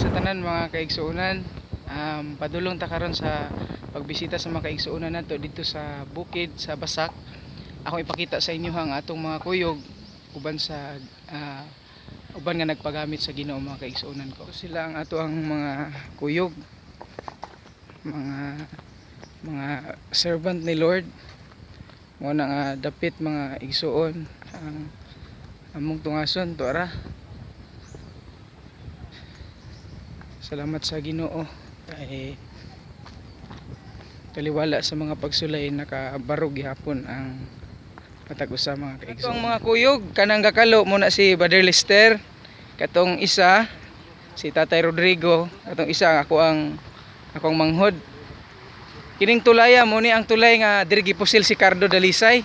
Sa tanan, mga kaigsuonan, padulong ta karon sa pagbisita sa mga kaigsuonan nato dito sa bukid sa Basak. Akong ipakita sa inyo ang atong mga kuyog uban sa uban nga nagpagamit sa Ginoo, mga kaigsuonan ko. Sila ang ato ang mga kuyog, mga servant ni Lord. Mo na nga dapit, mga igsuon, ang among tungason to ara. Salamat sa Ginoo kay taliwala sa mga pagsulay, nakabarog gihapon ang matag usa, mga kaigsuon. Ang mga kuyog kanang gakalo mo na si Brother Lester, katong isa si Tatay Rodrigo, katong isa ako ang akong manghod. Kining tulaya mo ni ang tulay nga diri gipusil si Cardo Dalisay.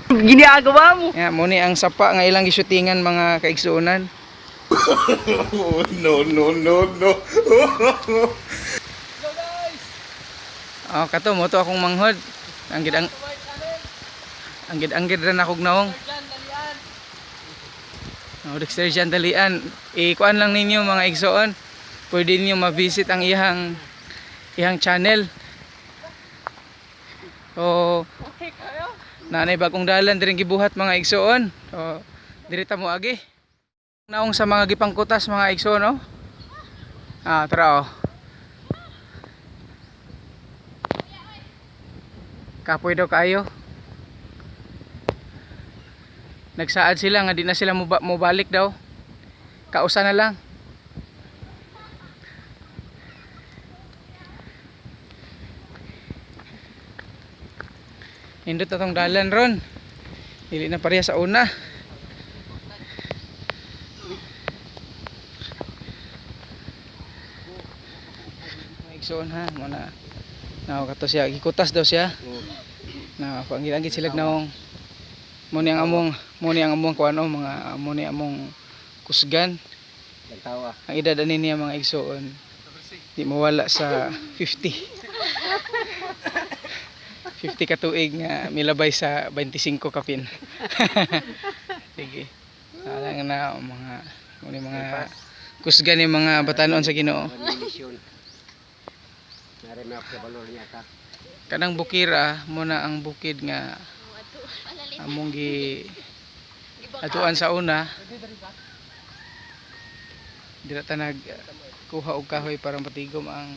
Ginagawa mo. Ya, mo ni ang sapa nga ilang gishootingan, mga kaigsuonan. Oh, no, no, no, no. Oh, kato mo to akong manghod. Ang gid ang Anggid-anggid ra na akong naong. Oh, Dexter Jan Dalian. Ikuan lang ninyo, mga igsoon. Pwede ninyo ma-visit ang iyang iyang channel. So, nanay bagong dalan diring gibuhat, mga igsoon. So, diri ta mo agi. Naong sa mga gipangkutas, mga igsoon, no? Ah, tara oh. Kapoy daw kayo. Nagsaad sila nga di na sila mobalik daw. Kausa na lang. Nindot atong dalan ron. Dili na pareha sa una. Igsoon ha, mo na. Naw kato siya, gikutas daw siya. Na panggilangit sila naong mo ni ang among kuano mga mo ni among kusgan. Nagtawa. Ang edad ani niya, mga igsoon, di mawala sa 50. 50 ka tuig nga milabay sa 25 kapin. Sige. Wala na mga mo ni mga kusgan ni mga batanon sa Ginoo. Misyon. Nare may balor niya ka. Kanang bukira mo na ang bukid nga among gi atuan sa una. Dira ta nag kuha og kahoy para matigom ang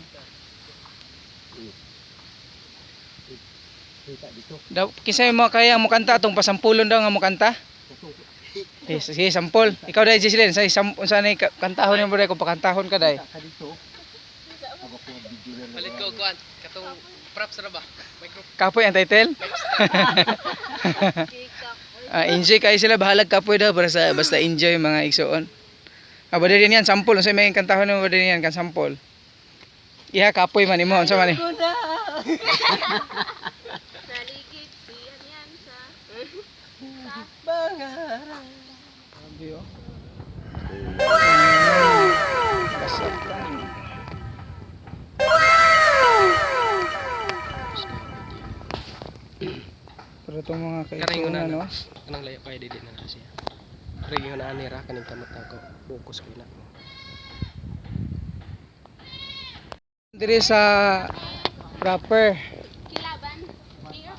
Kita dito. Daw kinsay mo kaya mo kanta atong pasampulon daw nga mo kanta? Eh, sige, sampol. Ikaw dai, Jesslyn, say sam unsa nay kantahon nimo dai kung pakantahon ka dai. Ka dito. Ako ko video na. Palit ko kuan katong props ra ba? Micro. Kapoy ang title? Ah, enjoy kayo sila, bahalag kapoy daw para sa basta enjoy, mga igsoon. Ah, ba din yan sampol, unsa may kantahon nimo ba din yan kan sampol? Iha kapoy man imo, unsa man ni? Saligid siyan yan sa Grabe, oh. Basta. Pero itong mga Karing kaigsuonan, una no? Kanang layo kay dili na na siya. Pero yung ani ra kaning kamot ako. Focus ko na. Dire sa proper. Kilaban. Here.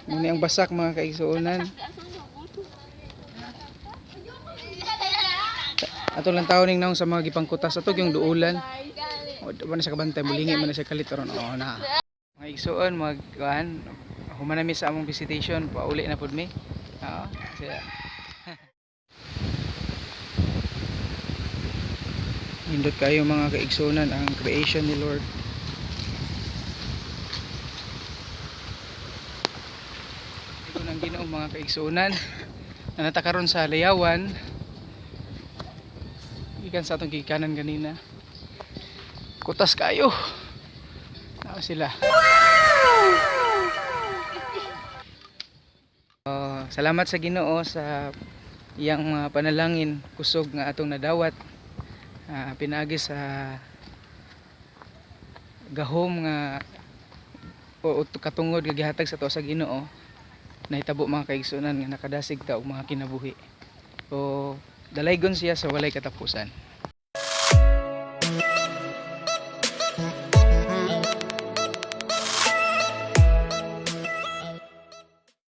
Muna ang basak, mga kaigsuonan. Ato lang tao ning naong sa mga gipangkutas ato yung duulan. O di ba na sa kabantay mulingi man na sa kalit ron. Oo na. Mga igsuon, mag kuan, human na mi sa among visitation, pauli na pud mi. Oo, siya. Nindot kayo, mga kaigsuonan, ang creation ni Lord. Ito nang Ginoo, mga kaigsuonan. Nanata karon sa Layawan. Gikan sa atong gikanan ganina. Kutas kayo. Naa sila. Oh, salamat sa Ginoo sa iyang mga panalangin kusog nga atong nadawat. Ah, pinaagi sa gahom nga o katungod nga gihatag sa ato sa Ginoo, nahitabo, mga kaigsuonan, nga nakadasig ta og mga kinabuhi. So dalaygon siya sa walay katapusan.